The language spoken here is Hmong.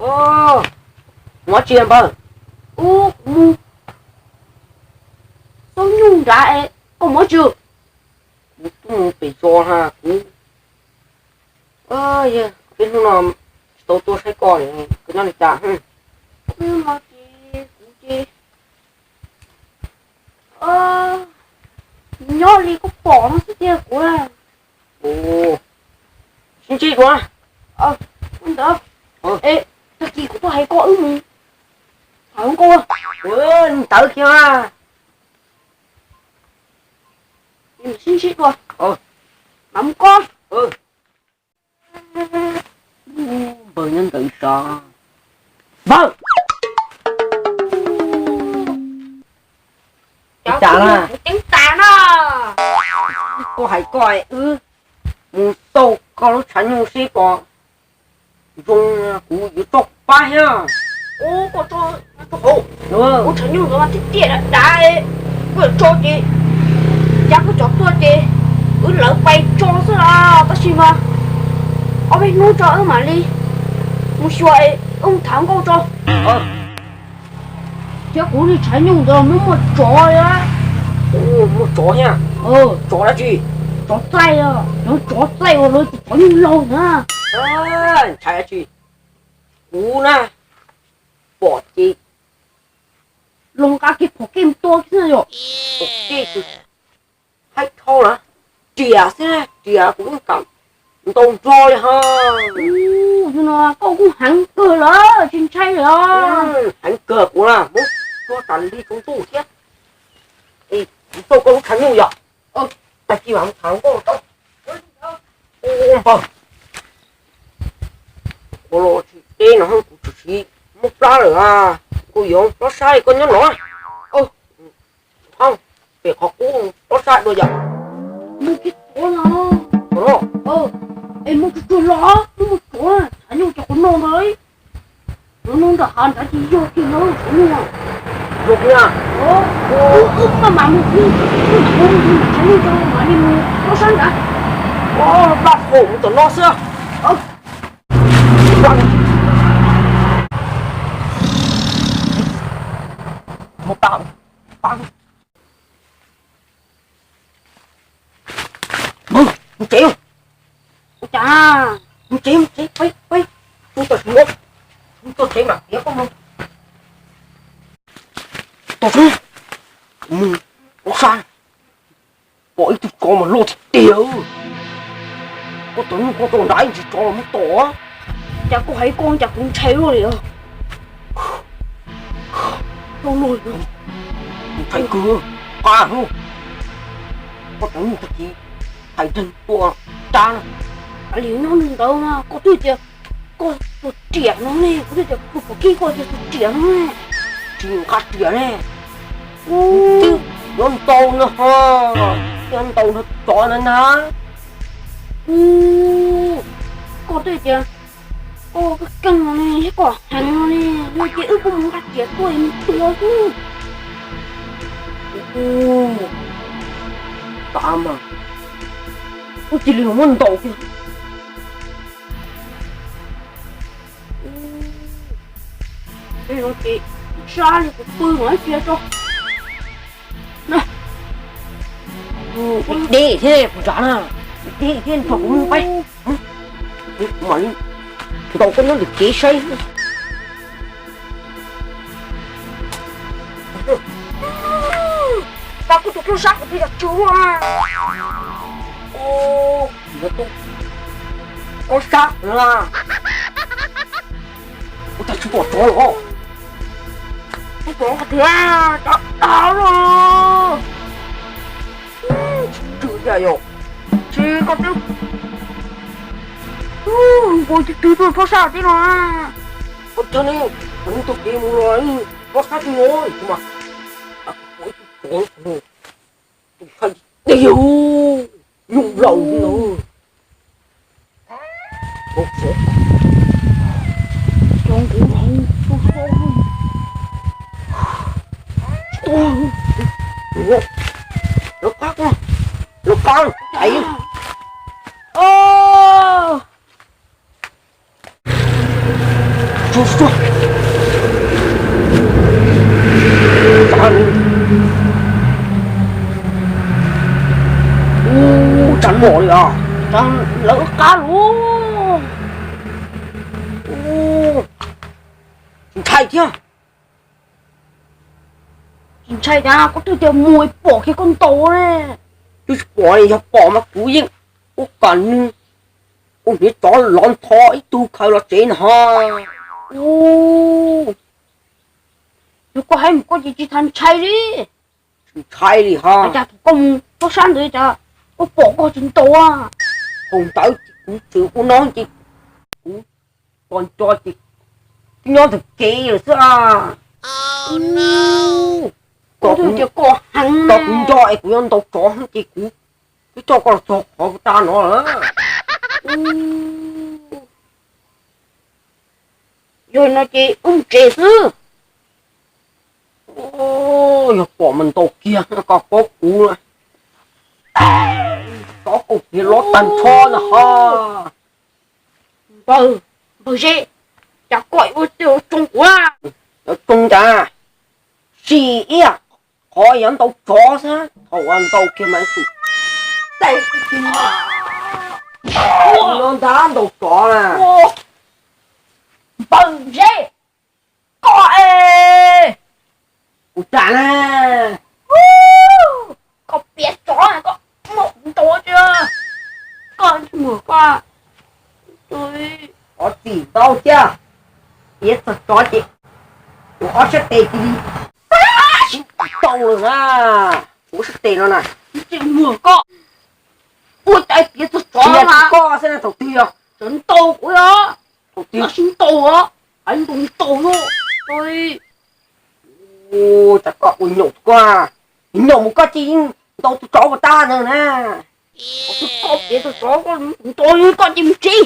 Mus ua tsi npawg? Ub, kuv mus xauj nyuj nrad es koj mus ua tsi? Kuv twb mus pem zos na kuv. Yog peb hnub no tsis tau tuaj saib koj, koj nyob li cas? Hnub no ces kuv ces nyob li koj pom no xwb tiag kuv. Sib ntsib dua. Ntawd, tag kis kuv tuaj hais koj wb mus tham hluas nkauj. Ntawd kiag, sib ntsib dua, mam mus koj. Npawg nyob ntawd sav. Npawg, ua cas na? Koj hais koj wb mus xauj koj lub tshav nyuj seb puas zoo, kuv yuav tso kuv pab thiab. Ub, koj tso, tso hauv. Kuv tshav nyuj ntawd mas tiaj tiaj dav dav, koj yuav tso ces, cas koj cov tuaj ces wb lawv pais tso xwb los tab sis mas ob peb hnub tso wb mam li mus xyuas es wb mus tham nkauj tso. Thiab kuv li tshav nyuj ntawd muaj muaj tsov. Muaj tsov thiab? Tsov dab tsi? Tsov txaij, cov tsov txaij uas lawv tus tsov nyuj laug na. Ntshai dab tsi? Kuv na, pom ces los nqa kiag phom kej mus tua xwb yom. Phom kej, haib dhau lawm, riam xwb, riam kuv yeej kam ntaus nrho li ho. Ub, no koj kuj heev kawg lawm, tsis ntshai lawm. Heev kawg kuv na, muab tua tas li tsaus ntuj thiab. Kuv tau koj lub tshav nyuj yom. Tag kis mam tham nkauj tau. Ua npawg, ua los tsis deb no kuv tsis siv muab plab lawm, kuv yuav plob sab li koj nyob no. Pem qhov qub plob sab dua yom. Mus kiag tod los. Es mus tsuag tsuag los, mus mus tod, tshav nyuj cov qhov no ntawd. Qhov no nram hav nrad ces yog kiag no tshav nyuj. Yog kiag. Wb maj mam mus, wb mam mus tshav nyuj tso mam li mus plob sab nrad. Plab hau mus tom no xwb. Mus tas, tas. Mus tsev, mus tsev, mus tsev, peb, peb, mus tsev, mus tsev mas tias koj mus. Tos xwb, mus, ua sa, pom ib tug tsov mas loj tiag tiag. Koj tos nyuj koj tso nrad ib ntsis tsov los muab tom. Cas koj hais koj cas kuv ntshai luaj li os. Ntshai kawg, qab hwv. Koj tos nyuj tag kis hais tag tua rab na. Li nyob li ntawd mas koj twb tias koj tus riam no ne, kuv twb tias kuv pom kiag koj tias tus riam no ne. Tsis nqa riam ne. Twb yuav ntaus no ho, yuav ntaus nrog tsov na na. Koj twb tias koj keej no ne, thiab koj heev no ne, no ces wb kuj mus nqa riam tuaj es mus tua xwb. Tab mas wb cia li los muab ntaus kiag. Sab li kuv pw mas ib cia tso. Deb thiab kuv nrad na, deb thiab tso kuv mus peb, kuv mam li ntaus koj nyob ntawm kev saib. Tau kuv tus plob sab kuv twb yog tsw luaj. Plob sab na. Ua cas tsis pom tsov los? Tsis pom qhov twg, tsov tag lawm. Tsis tsw tiag yom. Tsis, koj twb nkaus tsis tsw tuaj plob sab tib no. Ua cas ne, kuv tus kev mus los plob sab tib no mas. Tus thaij tiag, nyuj laus no. Lawv qab, lawv qab, ais. Ub, tsav mom li os, lawv qab lug. Ub, tsis ntshai thiab. Tsis ntshai tias koj twb tias muag pom kiag koj ntaus ne. Twb tsis pom, yog pom mas kuv yeej ua kom nws, kuv hniav tsov lov ntho ib tug khaws los tsev no ho. Ub, yog koj hais mus koj ces tsis tas ntshai li. Tsis ntshai li ho. Cas koj mus txog sab ntawd cas koj pom koj tsis ntaus a? Thaum ntawd ces kuv tseem ua no ces kuv tos nco ces twb nyob ntawm kev lawm xwb. Kuv nco es kuv yuav ntaus tsov ces kuv twb coj koj los txog qhov kuv tab no lawm. Yog no ces wb mus tsev xwb. Yog pom mas ntaus kiag koj, kuv tsov kaum hniav lov tag nrho na ho. Npawg, npawg Zeb, cas koj ua tsoo kuv a? Cov tsoo cas, sim ib qhov yuav ntaus tsov xwb, thaum uas ntaus kiag mas xum teg no ntag ntaus tsov na. Npawg Zeb, koj es, ua cas na? Koj piav tsov koj muab kuv ntaus tsis, koj tsis muag koj. Ov txim ntau thiab, piav txog tsov ces kuv ob sab tes cia li tau lawm na. Kuv ob sab tes no na, tsis muag koj. Ua cas piav txog tsov mas koj xwb na, thaum twg yog tsov ntaus kuv os, thaum twg sib ntaus os, hais ntaus ntaus no. Ua cas koj ua nyaum koj, nyaum mus koj ces yeej ntaus tus tsov ua tag ntawd na. Koj piav txog tsov koj ntaus koj ces mus tsev.